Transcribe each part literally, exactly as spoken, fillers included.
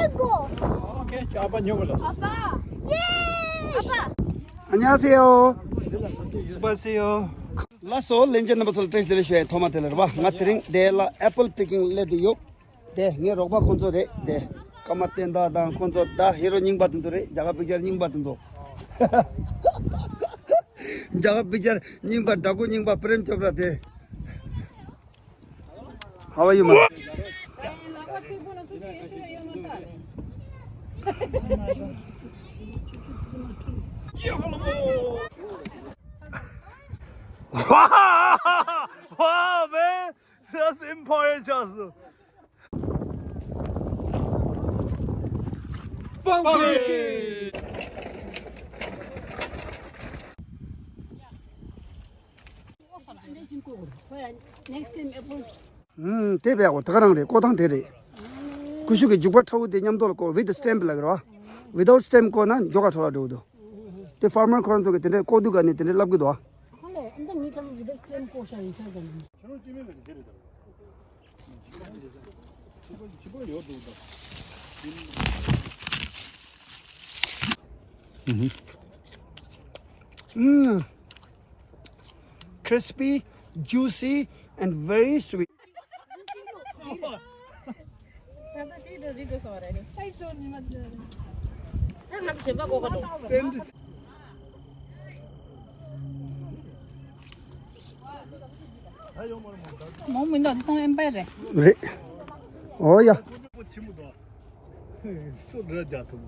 ཨོ་ཁེ། ཁྱོད་ཨ་ཕ་ཉོ་དགོས་ལ། ཨ་ཕ། ཡེ། ཨ་ཕ། ཨ་ཉ་སེ་ཡོ། སུ་པ་སེ་ཡོ། ལགས་སོ། ལྷན་རྒྱས་རྣམ་པ་ཚོ་ལ་བཀྲ་ཤིས་བདེ་ལེགས་ཞུ་ཡ་ཐོག་མ་དེ་ལ་རེད་པ། ང་དེ་རིང་དེ་ལ་apple picking སླེབས་བསྡད་ཡོད། དེ་ངའི་རོགས་པ་ཁོང་ཚོ་རེད། དེ་ཀརྨ་བསྟན་དར་དང་ཁོང་ཚོ། ད་ཧི་རོ་རྙིང་པ་དེ་ཚོ་རེད། རྒྱ་གར་པིག་ཅར་རྙིང་པ་དེ་ཚོ། རྒྱ་གར་པིག་ཅར་རྙིང་པ། དྲ་སྐུ་རྙིང་པ། པྲེམ་ཅོབ་ར་དེ། How are you, man? Wow! Wow, man! That's important, Johnson. Pumpkin! Next time, apple. ཨུམ། དེ་བས་གོ་ད་ག་རང་རེད། ཀོ་ཐང་དེ་རེད། ཀུ་ཤུ་གི་རྒྱུག་པ་ཁྲ་བོ་དེ་མཉམ་དུ་ལ་ཀོ། with stamp ལབ་ཀྱི་རེད་པ། without stamp ཀོ་ན་མགྱོགས་ཁ་འཕྲོ་བརླག་འགྲོ་གི་འདུག་དེ་ཕར་མར་ཁོ་རང་ཚོ་གི་དེ་འདྲས་ཀོ་དུས་ག་ནས་དེ་འདྲས་ལབ་ཀྱི་འདུག་པ། ཁོ་ལས་ཨ་འདི་མི་ཚང་མ་without stamp ཀོ་ཤ་ཡིན་ཤ་ཟེར་ནས། ཨུམ། Crispy, juicy, and very sweet. མོ་མི་འདུག་དེ་ཚང་མ་ཨེམ་པའི་རེད། རེད། ཨོ་ཡ། སུ་འདྲ་རྒྱག་ཐུབ།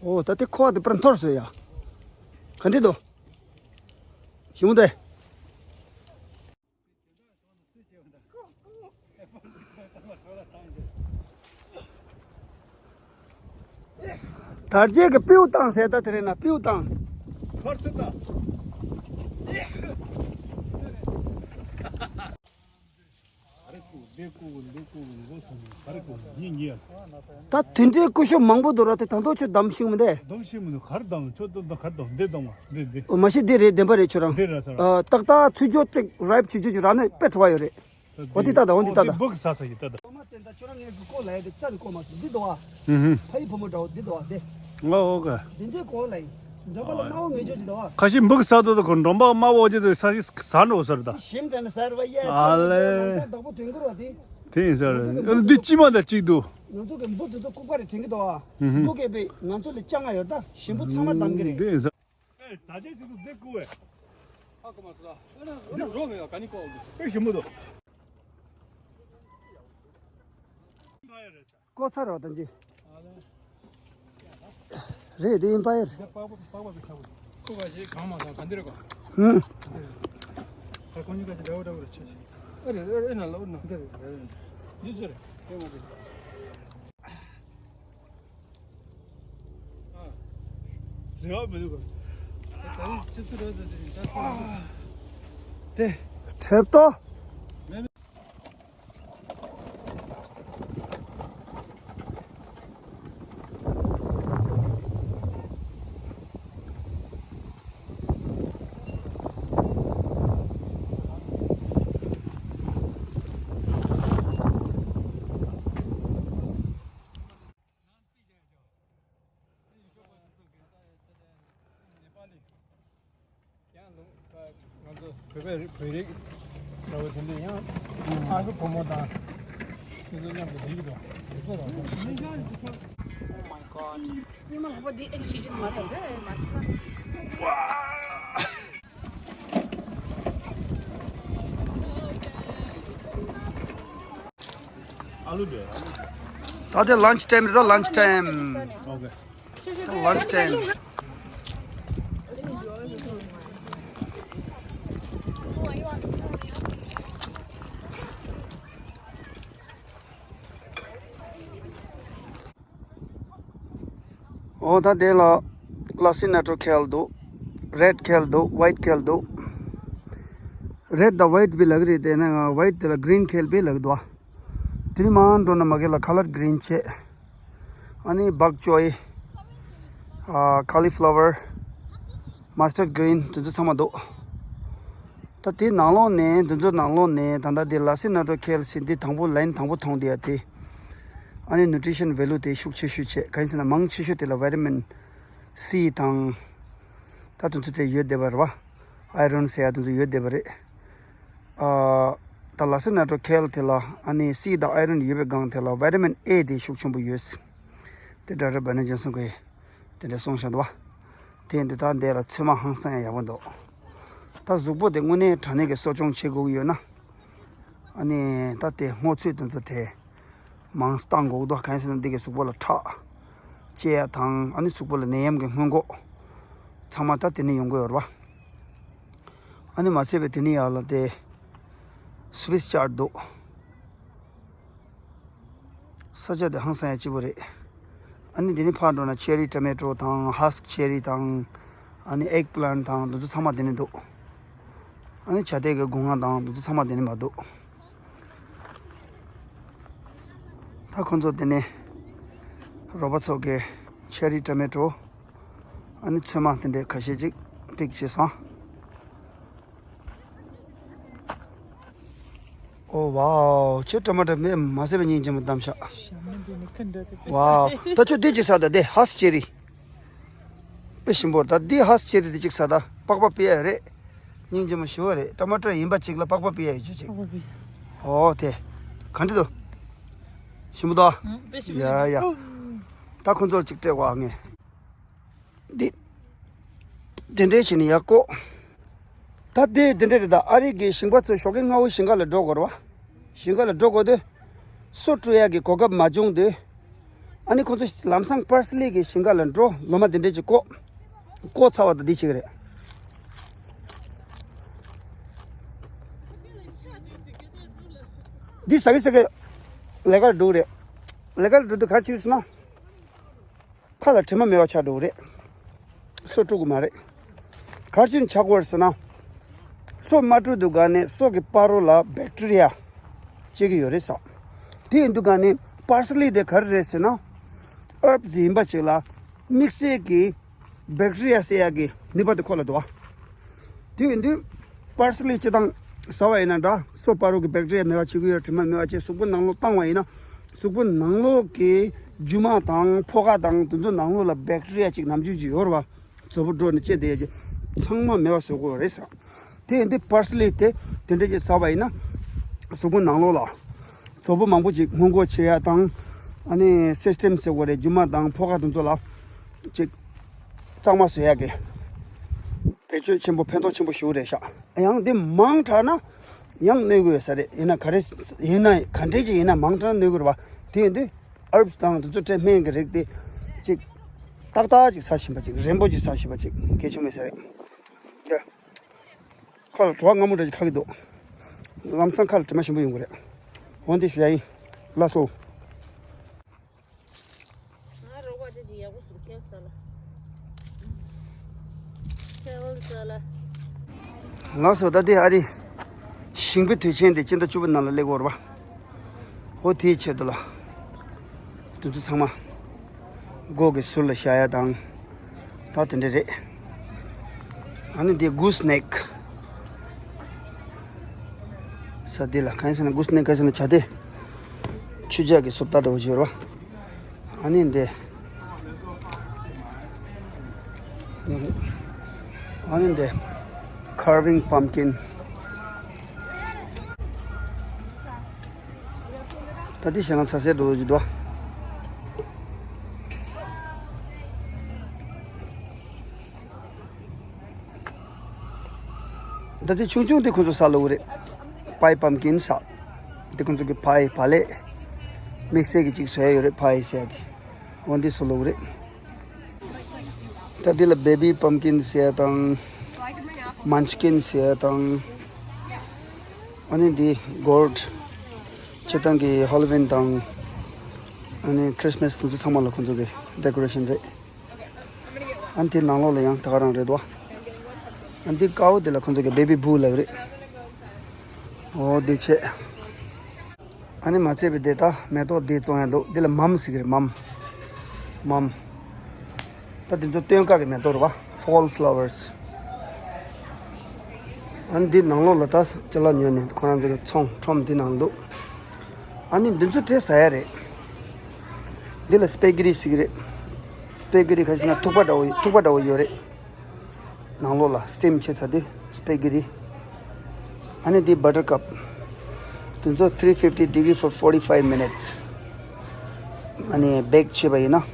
ཨོ་ད་དེ་ཁོ་བ་དེ་པར་འཐོར་སོང་ཡ། ག་འདྲ་འདུག་ཞིམ་པོ་འདུག་དར་རྒྱས་ཀྱི་པིའུ་བཏང་ཟེར། ད་དེ་རེད་ན་པིའུ་བཏང་། ཁར་ཚུད་ད། ད་དེ་འདྲའི་ཀུ་ཤུ་མང་པོ་འདུག་ར། དེ་ད་དུང་ཁྱོད་བདམས་ཤེས་མི་འདུག་བདམས་ཤེས་མི་འདུག་གར་བདམས། ཁྱོད་ད་གར་བདམས། འདི་བདམས་པ། འདི་འདི། ཨོ་མ་གཞི་འདི་རེད། བདེན་པ་རེད། ཁྱོད་རང་འདི་རེད་ཟེར། ཨ་ཏག་ཏག་ཚུར་ཕྱོགས་གཅིག་རའིབ་བྱེད་རྒྱུ་ཅིག་རག་ན་དཔེ་བྲོ་བ་ཡོད་རེད། འོ་འདི་ལྟ་ད། འོ་འདི་ལྟ་ད། འདི་འབུ་གི་ཟ་ས་ཡིན་ད་ད། ཨོ་མ་བསྟན་ད། ཁྱོད་རང་ངས་གི་ཀོ་ལ་ཡ་དེ་རྩ་ནས་ཀོ་མ་སོང་། འདི་འདུག་པ། ཧུམ་ཧུམ། ཕ་ཡི་བུ་མོ་འདྲ་བོ་འདི་འདུག་པ་དེ། ཨོ་ཨོ་ག་འདི་འདྲའི་ཀོ་ལ་ཡིན། འགྲམ་པ་ལ་དམར་པོ་ངེས་ཅོ་ཅིག་འདུག་པ། ཁ་ཤས་འབུ་གི་ཟ་འདུག་ད་ཁོ་འགྲམ་པ་དམར་པོ་ཅིག་འདུག་ས་ཞིག་ཟ་འགྲོ་ཟེར་ད། ཞིམ་དྲན་ཟེར་བ་ཡ། ཨ་ལེ། ནང་པ་བདག་པོ་དོན་གྱུར་བ་དེ། དེ་ཡིན་ཟེར། འདི་དཀྱིལ་མ་དང་གཅིག་འདུག་ང་ཚོ་གི་འབུ་དེ་ཚོ་ལྐུགས་པ་རེད་དྲན་གྱི་འདུག་པ། ཧུམ་ཧུམ། འབུ་གས་པས་ང་ཚོ་ལ་སྐྱོ་ང་ཡོད་ད། ཞིམ་པོ་ཚང་མ་བདམས་ཀྱི་རེད། དེ་ཡིན་ཟེར། ཨེ། ད་ཅི་ཅི་ཏུ་དེ་ཀོ་བས། ཧ་གོ་མ་སོང་ད། ཨ་ན་ཨ་ན་རོ་མེད་པ་ག་ནི་ཀོ་འོང་གི། དཔེ་ཞིམ་པོ་འདུག་ཀོ་ཚར་རོ་ད་ཅི། རེད་དེ་ཡིན་པ་ཡ། ཀོ་བ་བི་ཆ་བུ། ཀོ་བ་ཞིག་གང་མ་གང་ག་འདི་རེད་ཀོ། ཧུམ། ད་ཁོང་གཉིས་ཀ་ཅི་འདྲ་བོ་འདྲ་བོ་རེད་ཆེ་ཆེ། ཨ་རེ་ཨ་རེ་ན་ལོ་ན་འདི་རེད་རེད་རེད། འདི་ཚོ་རེད་དེ་མ་རེད། རེ་བ་མི་འདུག་ག་ད་རེས་ཆུ་ཚོད་རེ་ཟ་དེ་ད་ཚོད་དེ་ཁྲེབ་ཏོ། ཡང་ལུང་ང་ཚོ་བོད་པའི་རིགས་བོད་རིགས་འདྲ་བོ་དེ་འདྲ་ཡང་ཨ་ཁུ་བུ་མོ་དང་དེ་ཚོ་མཉམ་དུ་བསྡད་ཀྱི་འདུག་དེ་ཚོ་རང་ཉི་མ་ལྷག་པ་འདི་ཨེ་ཅི་བྱེད་ཀྱི་མ་རེད། ད་དེ་ལན་ཆི་ཊེམ་རེད། ད་ལན་ཆི་ཊེམ། ལན་ཆི་ཊེམ། ཨོ་ད་དེ་ལ་ལ་སི་ནེ་ཊོ་ཁེལ་འདུག་རེཌ་ཁེལ་འདུག་ཝའིཊ་ཁེལ་འདུག་རེཌ་དང་ཝའིཊ་བི་ལབ་ཀྱི་རེད། དེ་ནས་ཝའིཊ་དེ་ལ་གི་རིན་ཁེལ་བི་ལབ་ཀྱི་འདུག་དེ་ནས་མར་འགྲོ་ན་མ་གི་ལ་ཁ་ལར་གི་རིན་བྱས། ཨ་ནི་བག་ཅོའི། ཨ། ཀ་ལི་ཕ་ལ་ཝར། མ་སི་ཊར་གི་རིན་དེ་ཚོ་ཚང་མ་འདུག་ད་དེ་ནང་ལོགས་ནས་འདི་ཚོ་ནང་ལོགས་ནས་ད་ལྟ་དེ་ལ་སི་ནེ་ཊོ་ཁེལ་ཟེར་འདི་དང་པོ་ལའིན་དང་པོ་མཐོང་དེ་ཡ་དེ། ཨ་ནི་ནུ་ཊི་རི་ཤན་ཝེ་ལུ་དེ་ཤུགས་ཆེ་ཤོས་བྱས། གང་ཡིན་ཟེར་ན་མང་ཆེ་ཤོས་དེ་ལ་ཝི་ཊ་མིན་སི་དང་། ད་དེ་ཚོ་དེ་ཡོད་བསྡད་པ་རེད་བ། ཨའི་རོན་ཟེར་ཡ་དེ་ཚོ་ཡོད་བསྡད་པ་རེད། ཨ། ད་ལ་སི་ནེ་ཊོ་ཁེལ་དེ་ལ་ཨ་ནི་སི་དང་ཨའི་རོན་ཡོད་པའི་སྒང་དེ་ལ་ཝི་ཊ་མིན་ཨེ་དེ་ཤུགས་ཆེན་པོ་ཡོད། དེ་ཌོག་ཊར་བྷ་ནི་ཇོན་སན་གིས་དེ་འདྲ་གསུངས་བཞག་འདུག་བ། དེ་འདི་དག་འདི་ལ་ཚོད་མ་ཧང་སང་ཡ་ཡག་པོ་འདུག་ད་གཟུགས་པོ་དེ་དངོས་གནས་དྲང་གནས་ཀྱི་གསོ་སྐྱོང་བྱེད་དགོས་ཀྱི་ཡོད་ན། ཨ་ནི་ད་དེ་སྔོ་ཚོད་དེ་ཚོ་དེ་མང་བཏང་དགོས་འདུག་གང་ཡིན་ཟེར་ན་འདི་གི་གཟུགས་པོ་ལ་ཁྲག་སྐྱེ་ཡ་དང་། ཨ་ནི་གཟུགས་པོ་ལ་ནད་ཡམས་ཀྱི་སྔོན་འགོག་ཚང་མ་ད་དེ་ནས་ཡོང་གི་ཡོད་རེད་བ། ཨ་ནི་མ་ཚད་པའི་དེ་ནས་ཡར་ལ་དེ་སུ་ཝིས་ཅཱར་འདུག་ས་ཆ་དེ་ཧང་སང་ཡ་སྐྱིད་པོ་རེད། ཨ་ནི་འདི་ནས་ཕར་འགྲོ་ན་ཆེ་རི་ཊོ་མེ་ཊོ་དང་ཧ་སི་ཀི་ཆེ་རི་དང་། ཨ་ནི་ཨེག་པི་ལན་ཊི་དང་འདི་ཚོ་ཚང་མ་འདི་ནས་འདུག་ཨ་ནི་བྱ་དེ་གི་སྒོ་ང་དང་འདི་ཚོ་ཚང་མ་འདི་ནས་མར་འདུག་ད་ཁོང་ཚོ་འདི་ནས་རོགས་པ་ཚོ་གི་ཆེ་རི་ཊོ་མེ་ཊོ། ཨ་ནི་ཚོད་མ་དེ་འདྲའི་ཁ་ཤས་ཅིག་པིག་བྱས་སོང་། ཨོ་ཝའོ། ཁྱེད་ཊ་མ་ཊ་མེ་མ་ཟད་པའི་སྙིང་རྗེ་མོ་གཏམ་ཤག་ཞྭ་མོ་འདི་ནི་ཁ་འདྲ་དེ་དེ་ཝའོ། ད་ཁྱོད་འདི་ཅིག་ཟ་ད། དེ་ཧ་སི་ཀི་ཆེ་རི། དཔེ་ཞིམ་པོ། ད་འདི་ཧ་སི་ཀི་ཆེ་རི་དེ་ཅིག་ཟ་ད། པགས་པ་ཕུད་ཡ་རེད། སྙིང་རྗེ་མོ་ཞེ་པོ་རེད། ཊ་མ་ཊ་ཡིན་པ་ཅིག་ལ་པགས་པ་ཕུད་ཡ་ཡོད་ཅིག་ཅིག་ཨོ་བི། ཨོ་དེ། ག་འདྲ་འདུག་ཞིམ་པོ་འདུག་ཨ། ཨང་། དཔེ་ཞིམ་པོ་ཡ་ཡ། འདུག་ད་ཁོ་ཚོར་ཅིག་སྤྲད་དགོས་ཨ་ངས། འདི། དེ་འདྲས་བྱས་ནས་ཡར་བཀོག་ད་དེ་དེ་འདྲས་རེད། ད་ཨ་རི་གི་ཞིང་པ་ཚོས་ཞོགས་ཀས་སྔ་བོ་ཞིང་ཁ་ལ་འགྲོ་དགོས་རེད་བ། ཞིང་ཁ་ལ་འགྲོ་དགོས་དུས། སོ་བཀྲུ་ཡག་གི་གོ་སྐབས་མ་བྱུང་དུས། ཨ་ནི་ཁོ་ཚོ་ལམ་སང་པར་སི་ལི་གི་ཞིང་ཁ་ལ་འགྲོ། ལོ་མ་དེ་འདྲས་ཅིག་བཀོག་བཀོག་ཚར་བ་དང་འདི་བྱེད་ཀྱི་རེད། འདི་ཟ་གི་ཟ་གི་ལས་ཀར་འགྲོ་གི་རེད། ལས་ཀར་འགྲོ་དུས་ག་རེ་བྱེད་ཀྱི་ཟེར་ན། ཁ་ལ་དྲི་མ་མེད་པ་ཆགས་འགྲོ་གི་རེད། སོ་བཀྲུ་གི་མ་རེད། ག་རེ་བྱས་ནས་ཆགས་ཀྱི་ཡོད་རེད་ཟེར་ན། སོ་མ་བཀྲུས་དུས་ག་ནས་སོ་གི་ཕ་རོལ་ལ་བེག་ཊི་རི་ཡ་སྐྱེ་གི་ཡོད་རེད་ཟེར། དེ་ཡིན་དུས་ག་ནས་པར་སི་ལི་དེ་ག་རེ་རེད་ཟེར་ན། ཧར་བི་སི་ཡིན་པ་ཅིག་ལ་དམིགས་བསལ་གྱི་བེག་ཊི་རི་ཡ་ཟེར་ཡག་གི་ནུས་པ་དེ་ཁོ་ལ་འདུག་བ། དེ་ཡིན་དུས་པར་སི་ལི་སྤྱིར་བཏང་ཟ་བ་ཡིན་ན་འདྲ། སོ་ཕ་རོལ་གྱི་བེག་ཊི་རི་ཡ་མེད་པ་བྱེད་ཀྱི་ཡོད། དྲི་མ་མེད་པ་བྱས། གཟུགས་པོ་ནང་ལོགས་བཏང་བ་ཡིན་ན། གཟུགས་པོ་ནང་ལོགས་ཀྱི་རྒྱུ་མ་དང་ཕོ་ཁ་དང་དེ་ཚོ་ནང་ལོགས་ལ་བེག་ཊི་རི་ཡ་ཅིག་ནམ་རྒྱུན་ཅིག་ཡོད་རེད་བ། གཟུགས་པོ་འགྲོ་ནས་སྐྱེ་བསྡད་ཡ་ཅིག་ཚང་མ་མེད་པ་བཟོ་དགོས་རེད་ཟེར། དེ་ཡིན་དུས་པར་སི་ལི་དེ་དེ་འདྲ་ཅིག་ཟ་བ་ཡིན་ན། གཟུགས་པོ་ནང་ལོགས་ལ་གཟུགས་པོ་མང་པོ་ཅིག་སྔོན་འགོག་བྱེད་ཡ་དང་། ཨ་ནི་སིས་ཊེམ་ཟེར་དགོས་རེད། རྒྱུ་མ་དང་ཕོ་ཁ་དེ་ཚོ་ལ་ཅིག་གཙང་མ་བཟོ་ཡག་གི་བེད་སྤྱོད་ཆེན་པོ། ཕན་ཐོགས་ཆེན་པོ་ཞེ་པོ་རེད་ཤག་ཡང་འདི་མང་དྲགས་ན་ཡང་གནོད་ཀྱི་ཡོད་ས་རེད། ཡིན་ན་ག་རེ་ཡིན་ན། ག་འདྲས་ཅིག་ཡིན་ན་མང་དྲགས་ན་གནོད་ཀྱི་རེད་བ། དེ་ཡིན་དུས་ཧར་བི་སི་དང་དེ་ཚོ་སྤྲད། སྨན་གྱི་རིགས་དེ་ཅིག་ཏག་ཏག་ཅིག་ཟ་བཞིན་པ་ཅིག་རན་པོ་ཅིག་ཟ་བཞིན་པ་ཅིག་གལ་ཆེན་པོ་ཡོད་ས་རེད། ཁ་ལ་བྲོ་བ་མངར་མོ་འདྲ་ཅིག་ཁ་གི་འདུག་ལམ་སང་ཁ་ལ་དྲི་མ་ཞིམ་པོ་ཡོང་གི་རེད། འོ་འདི་ཞུ་ཡ་ཡིན། ལགས་སོ། ང་རོགས་པ་ཅིག་ཅིག་ཡག་པོ་ཟུར་ཁྱེར་ས་ལ། ཁྱེར་ས་ལ། ལགས་སོ། ད་འདི་ཨ་རི་ཞིང་པའི་དུས་ཆེན་དེ་སྤྱི་ཟླ་བཅུ་པ་ནང་ལ་སླེབས་ཀྱི་ཡོད་རེད་པ། འོ་དེའི་ཆེད་དུ་ལ། དེ་ཚོ་ཚང་མ་སྒོ་གི་ཟུར་ལ་བཞག་ཡ་དང་། ད་དེ་འདྲ་རེད། ཨ་ནི་འདི་གུ་སི་ནེག་ཟེར་འདི་ལ། གང་ཡིན་ཟེར་ན་གུ་སི་ནེག་གང་ཡིན་ཟེར་ན་བྱ་དེ། ཆུ་འཇག་གི་སོབ་ད་འདྲ་བོ་ཅིག་ཡོད་རེད་པ། ཨ་ནི་འདི། ཨ་ནི་འདི། ཁར་བིང་པམ་ཀིན། ད་འདི་ཞེ་ན་ཚ་སེ་འགྲོ་གི་འདུག་ད་འདི་ཆུང་ཆུང་དེ་ཁོ་ཚོ་ཟ་ལོ་རེད། པའི་པམ་ཀིན་ཟ། འདི་ཁོ་ཚོ་གི་པའི་བག་ལེབ། དམིགས་བསལ་གྱི་ཅིག་བཟོ་ཡ་ཡོད་རེད། པའི་ཟེར་ཡ་དེ། འོ་འདི་བཟོ་ལོ་རེད། ད་འདི་ལ་བེ་བི་པམ་ཀིན་ཟེར་ཡ་དང་། མན་ཆི་ཀིན་ཟེར་ཡ་དང་། ཨ་ནི་འདི་གོལ་ཌི། སྤྱིར་བཏང་གི་ཧོ་ལོ་ཝིན་དང་། ཨ་ནི་ཁྲི་སི་མ་སི་དེ་ཚོ་ཚང་མ་ལ་ཁོ་ཚོ་གི་ཌེ་ཀོ་རེ་ཤན་རེད། ཨ་ནི་དེ་ནང་ལོགས་ལ་ཡང་ད་ག་རང་རེད་དོ། ཨ་ནི་དེ་དཀར་པོ་དེ་ལ་ཁོ་ཚོ་གི་བེ་བི་བུ་ལབ་རེད། འོ་དེ་བྱས། ཨ་ནི་མ་ཚད་པའི་དེ་ད་མེ་ཏོག་འདི་བཙོང་ཡ་འདུག་འདི་ལ་མམ་ཟེར་གི་རེད། མམ། མམ། ད་དེ་ཚོ་སྟོན་ཀ་གི་མེ་ཏོག་རེད་པ། Fall flowers། ཨ་ནི་འདི་ནང་ལོགས་ལ་ད་ཅ་ལག་ཉོས་ནས་ཁོ་རང་ཚོ་གི་ཚོང་ཁྲོམ་འདི་ནང་འདུག་ཨ་ནི་འདི་ཚོ་དེ་ཟ་ཡ་རེད། འདི་ལ་སྤེ་གི་རི་ཟེར་གི་རེད། སྤེ་གི་རི་ག་ཟེར་ན་ཐུག་པ་འདྲ་བོ་ཐུག་པ་འདྲ་བོ་ཡོད་རེད། ནང་ལོགས་ལ་སི་ཊིམ་བྱས་ཚར་དུས་སྤེ་གི་རི། ཨ་ནི་འདི་བ་ཊར་ཀབ། དེ་ཚོ་three fifty degree for forty-five minutes། ཨ་ནི་བེག་བྱས་པ་ཡིན་ན།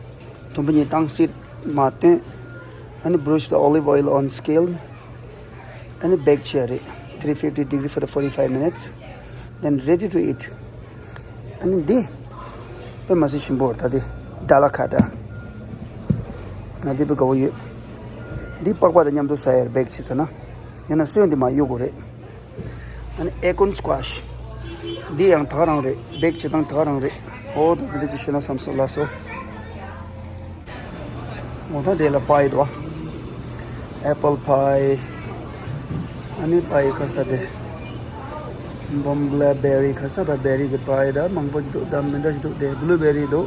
དུམ་བུ་གཉིས་བཏང་། སི་ཊིམ་བཏོན། ཨ་ནི་brush the olive oil on scale། ཨ་ནི་བེག་བྱས་རེད། three fifty degree for the forty-five minutes, then ready to eat. ཨ་ནི་འདི་དཔེ་མ་སྲིད་ཞིམ་པོ་རེད། ད་འདི་ཌ་ལ་ཁ་ཊ། ང་འདི་དཔེ་དགའ་བོ་ཡོད། འདི་པགས་པ་དང་མཉམ་དུ་ཟ་ཡ་རེད། བེག་བྱས་ཚར་ན། ཡང་ན་སོན་འདི་མར་གཡུག་དགོས་རེད། ཨ་ནི་ཨེ་ཀོན་སི་ཀོ་ཤི། འདི་ཡང་ད་ག་རང་རེད། བེག་བྱེད་སྟངས་ད་ག་རང་རེད། ཨོ་ད་འདི་འདྲ་ཅིག་ཤོད་ན་བསམ་སོང་། ལགས་སོ། ཨོ་ད་དེ་ལ་པའི་འདུག་པ། ཨེ་པལ་པའི། ཨ་ནི་པའི་ཁ་ས་དེ། བོམ་བྷེ་རི་ཁ་ས་ད་བྷེ་རི་གི་པའི་ད་མང་པོ་ཅིག་འདུག་ད་མི་འདྲ་ཅིག་འདུག་དེ་བྷུ་ལུ་བྷེ་རི་འདུག་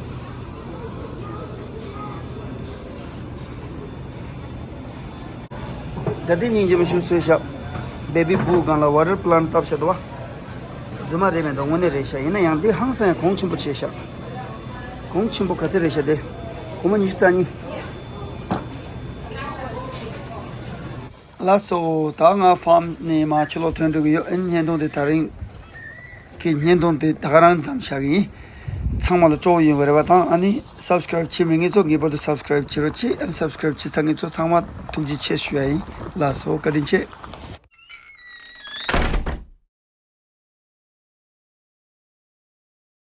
ད་འདི་སྙིང་རྗེ་མོ་ཞིག་བཟོས་ཤག་བེ་བི་བུ་སྒང་ལ་ཝ་ཊར་པི་ལན་ཊི་བཏབ་ཤག་འདུག་པ། རྫུན་མ་རེད་མེད་དོ། དངོས་གནས་རེད་ཤག་ཡིན་ན་ཡང་འདི་ཧང་སང་ཡང་གོང་ཆེན་པོ་བྱས་ཤག་གོང་ཆེན་པོ་ག་ཚོད་རེད་ཤག་དེ་སྒོར་མོ་ཉི་ཤུ་རྩ་གཉིས། ལགས་སོ། ད་ང་ཕཱམ་ནས་མར་ཕྱི་ལོགས་ཐོན་འགྲོ་གི་ཡོད། ཨ་ནི་བརྙན་ཐུང་དེ་ད་རིང་གི་བརྙན་ཐུང་དེ་ད་ག་རང་ཙམ་བཞག་གི་ཡིན། ཚང་མ་ལ་སྤྲོ་བོ་ཡོང་བའི་རེ་བ་དང་། ཨ་ནི་སབ་སི་ཀ་རེབ་བྱེད་མེད་མཁན་ཚོ་ངེས་པར་དུ་སབ་སི་ཀ་རེབ་བྱེད་རོགས་གྱིས། ཨ་ནི་སབ་སི་ཀ་རེབ་བྱེད་ཚར་མཁན་ཚོ་ཚང་མ་ཐུགས་རྗེ་ཆེ་ཞུ་ཡ་ཡིན། ལགས་སོ། བཀའ་དྲིན་ཆེ།